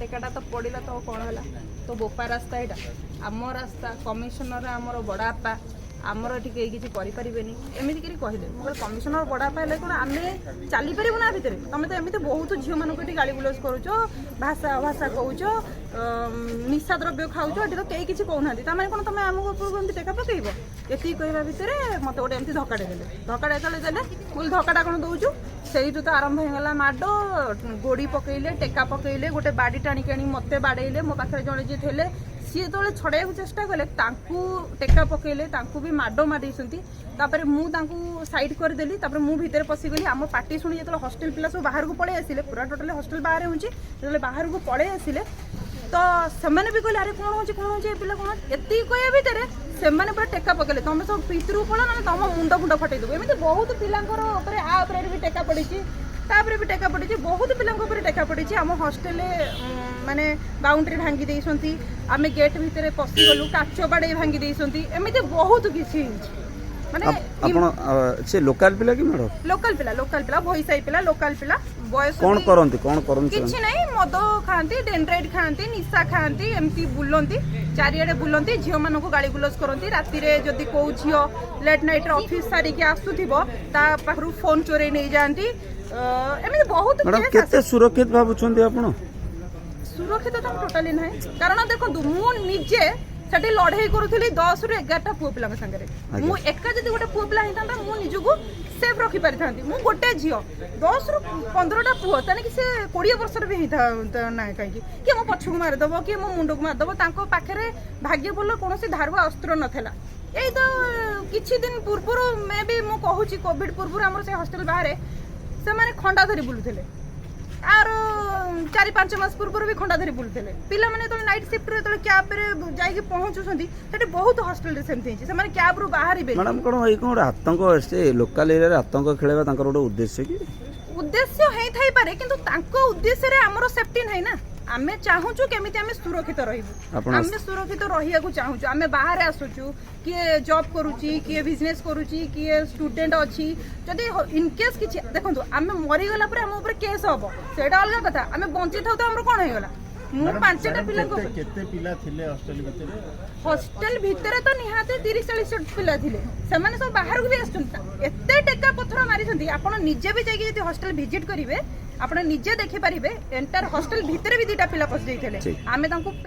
ଟେକାଟା ତ ପଡ଼ିଲା ତ କ'ଣ ହେଲା? ତୋ ବୋପା ରାସ୍ତା ଏଇଟା, ଆମ ରାସ୍ତା, କମିଶନର ଆମର ବଡ଼ ବାପା, ଆମର ଏଠି କେହି କିଛି କରିପାରିବେନି, ଏମିତି କରି କହିଲେ। ମୁଁ କହିଲି, କମିଶନର ବଡ଼ ବାପା ହେଲେ କ'ଣ ଆମେ ଚାଲିପାରିବୁ ନା ଭିତରେ? ତମେ ତ ଏମିତି ବହୁତ ଝିଅମାନଙ୍କୁ ଏଠି ଗାଳି ଗୁଲଜ କରୁଛ, ଭାଷା ଭାଷା କହୁଛ, ନିଶା ଦ୍ରବ୍ୟ ଖାଉଛ, ଏଠି ତ କେହି କିଛି କହୁନାହାନ୍ତି। ତାମାନେ କ'ଣ ତମେ ଆମକୁ ଉପରକୁ ଏମିତି ଟେକା ପକେଇବ? ଏତିକି କହିବା ଭିତରେ ମୋତେ ଗୋଟେ ଏମିତି ଧକ୍କାଟେ ଦେଲେ। ଧକ୍କାଟା ଯେତେବେଳେ ଦେଲେ, ମୁଁ କହିଲି, ଧକ୍କାଟା କ'ଣ ଦେଉଛୁ? ସେଇଠୁ ତ ଆରମ୍ଭ ହେଇଗଲା ମାଡ଼। ଗୋଡ଼ି ପକେଇଲେ, ଟେକା ପକେଇଲେ, ଗୋଟେ ବାଡ଼ି ଟାଣିକି ଆଣି ମୋତେ ବାଡ଼େଇଲେ। ମୋ ପାଖରେ ଜଣେ ଯିଏ ଥିଲେ, ସିଏ ଯେତେବେଳେ ଛଡ଼େଇବାକୁ ଚେଷ୍ଟା କଲେ, ତାଙ୍କୁ ଟେକା ପକେଇଲେ, ତାଙ୍କୁ ବି ମାଡ଼ ମାରିଛନ୍ତି। ତାପରେ ମୁଁ ତାଙ୍କୁ ସାଇଡ୍ କରିଦେଲି। ତାପରେ ମୁଁ ଭିତରେ ପଶିଗଲି। ଆମ ପାଟି ଶୁଣି ଯେତେବେଳେ ହଷ୍ଟେଲ ପିଲା ସବୁ ବାହାରକୁ ପଳେଇ ଆସିଲେ, ପୁରା ଟୋଟାଲି ହଷ୍ଟେଲ ବାହାରେ ହେଉଛି, ଯେତେବେଳେ ବାହାରକୁ ପଳେଇ ଆସିଲେ ତ ସେମାନେ ବି କହିଲେ, ଆରେ କ'ଣ ହେଉଛି, କ'ଣ ହେଉଛି, ଏ ପିଲା କ'ଣ? ଏତିକି କହିବା ଭିତରେ ସେମାନେ ପୁରା ଟେକା ପକେଇଲେ, ତମେ ସବୁ ଭିତରକୁ ପଳ, ନହେଲେ ତମ ମୁଣ୍ଡ ଫୁଣ୍ଡ ଫଟେଇ ଦେବୁ। ଏମିତି ବହୁତ ପିଲାଙ୍କର ଉପରେ, ଆ ଉପରେ ବି ଟେକା ପଡ଼ିଛି, ତାପରେ ବି ଟେକା ପଡ଼ିଛି, ବହୁତ ପିଲାଙ୍କ ଉପରେ ଟେକା ପଡ଼ିଛି। ଆମ ହଷ୍ଟେଲରେ ମାନେ ବାଉଣ୍ଡ୍ରି ଭାଙ୍ଗି ଦେଇଛନ୍ତି। ଆମେ ଗେଟ୍ ଭିତରେ ପଶିଗଲୁ, କାଚ ବାଡ଼େଇ ଭାଙ୍ଗି ଦେଇଛନ୍ତି। ଏମିତି ବହୁତ କିଛି ହେଇଛି ମାନେ। ଆପଣ ସେ ଲୋକାଲ ପିଲା କି ମ୍ୟାଡ଼ାମ? ଲୋକାଲ ପିଲା, ଲୋକାଲ ପିଲା, ଭଇସାଇ ପିଲା, ଲୋକାଲ ପିଲା ବୟସ କ'ଣ କରନ୍ତି, କ'ଣ କରନ୍ତି କିଛି ସେମାନେ? ନାହିଁ, ମଦ ଖାଆନ୍ତି, ଡେଣ୍ଡ୍ରାଇଟ୍ ଖାଆନ୍ତି, ନିଶା ଖାଆନ୍ତି, ଏମିତି ବୁଲନ୍ତି, ଚାରିଆଡ଼େ ବୁଲନ୍ତି, ଝିଅମାନଙ୍କୁ ଗାଳି ଗୁଲଜ କରନ୍ତି। ରାତିରେ ଯଦି କୋଉ ଝିଅ ଲେଟ୍ ନାଇଟ୍ରେ ଅଫିସ୍ ସାରିକି ଆସୁଥିବ, ତା ପାଖରୁ ଫୋନ୍ ଚୋରେଇ ନେଇଯାଆନ୍ତି। ଏମିତି ବହୁତ ମ୍ୟାଡ଼ାମ, କେସ୍। କେତେ ସୁରକ୍ଷିତ ଭାବୁଛନ୍ତି ଆପଣ? ସୁରକ୍ଷିତ ତ ଟୋଟାଲି ନାହିଁ। କାରଣ ଦେଖନ୍ତୁ, ମୁଁ ନିଜେ ସେଠି ଲଢେଇ କରୁଥିଲି 10ରୁ 11ଟା ପୁଅ ପିଲାଙ୍କ ସାଙ୍ଗରେ। ମୁଁ ଏକା ଯଦି ଗୋଟେ ପୁଅ ପିଲା ହେଇଥାନ୍ତା, ମୁଁ ନିଜକୁ ସେଫ୍ ରଖିପାରିଥାନ୍ତି। ମୁଁ ଗୋଟେ ଝିଅ, 10ରୁ 15ଟା ପୁଅ, ତେଣିକି ସେ 20 ବର୍ଷର ବି ହେଇଥାନ୍ତା ନା କାହିଁକି, କିଏ ମୋ ପଛକୁ ମାରିଦେବ, କିଏ ମୋ ମୁଣ୍ଡକୁ ମାରିଦେବ। ତାଙ୍କ ପାଖରେ ଭାଗ୍ୟ ଭଲ କୌଣସି ଧାରୁଆ ଅସ୍ତ୍ର ନଥିଲା। ଏଇ ତ କିଛି ଦିନ ପୂର୍ବରୁ, ମେ ବି ମୁଁ କହୁଛି କୋଭିଡ ପୂର୍ବରୁ, ଆମର ସେ ହଷ୍ଟେଲ ବାହାରେ ସେମାନେ ଖଣ୍ଡା ଧରି ବୁଲୁଥିଲେ। ଆର 4-5 ମାସ ପୂର୍ବରୁ ବି ଖଣ୍ଡା ଧରି ବୁଲୁଥିଲେ। ପିଲାମାନେ ଯେତେବେଳେ ନାଇଟ୍ ସିଫ୍ଟରେ ଯେତେବେଳେ କ୍ୟାବ୍ରେ ଯାଇକି ପହଞ୍ଚୁଛନ୍ତି, ସେଠି ବହୁତ ହଷ୍ଟେଲରେ ସେମିତି ହେଇଛି, ସେମାନେ କ୍ୟାବ୍ରୁ ବାହାରିବେ। ମ୍ୟାଡ଼ାମ, କ'ଣ ଏଇ କ'ଣ ଗୋଟେ ଆତଙ୍କ, ସେ ଲୋକାଲ ଏରିଆରେ ଆତଙ୍କ ଖେଳାଇବା ତାଙ୍କର ଗୋଟେ ଉଦ୍ଦେଶ୍ୟ କି? ଉଦ୍ଦେଶ୍ୟ ହେଇଥାଇପାରେ, କିନ୍ତୁ ତାଙ୍କ ଉଦ୍ଦେଶ୍ୟରେ ଆମର ସେଫ୍ଟି ନାହିଁ ନା। ଆମେ ଚାହୁଁଛୁ କେମିତି ଆମେ ସୁରକ୍ଷିତ ରହିବୁ। ଆମେ ସୁରକ୍ଷିତ ରହିବାକୁ ଚାହୁଁଛୁ। ଆମେ ବାହାରେ ଆସୁଛୁ, କିଏ ଜବ୍ କରୁଛି, କିଏ ବିଜନେସ୍ କରୁଛି, କିଏ ଷ୍ଟୁଡେଣ୍ଟ ଅଛି। ଯଦି ଇନକେସ୍ କିଛି, ଦେଖନ୍ତୁ, ଆମେ ମରିଗଲା ପରେ ଆମ ଉପରେ କେସ୍ ହବ, ସେଇଟା ଅଲଗା କଥା। ଆମେ ବଞ୍ଚିଥାଉ ତ ଆମର କ'ଣ ହେଇଗଲା? ମୁଁ ପାଞ୍ଚଟା ପିଲାଙ୍କ କେତେ ପିଲା ଥିଲେ ହଷ୍ଟେଲ ଭିତରେ? ହଷ୍ଟେଲ ଭିତରେ ତ ନିହାତି 30-40 ପିଲା ଥିଲେ। ସେମାନେ ସବୁ ବାହାରକୁ ବି ଆସୁଛନ୍ତି। ଏତେ ଟେକା ପଥର ମାରିଛନ୍ତି, ଆପଣ ନିଜେ ବି ଯାଇକି ଯଦି ହଷ୍ଟେଲ ଭିଜିଟ୍ କରିବେ, ଆପଣ ନିଜେ ଦେଖିପାରିବେ। ଏଣ୍ଟାୟାର ହଷ୍ଟେଲ ଭିତରେ ବି ଦିଟା ପିଲା ପଶି ଯାଇଥିଲେ। ଆମେ ତାଙ୍କୁ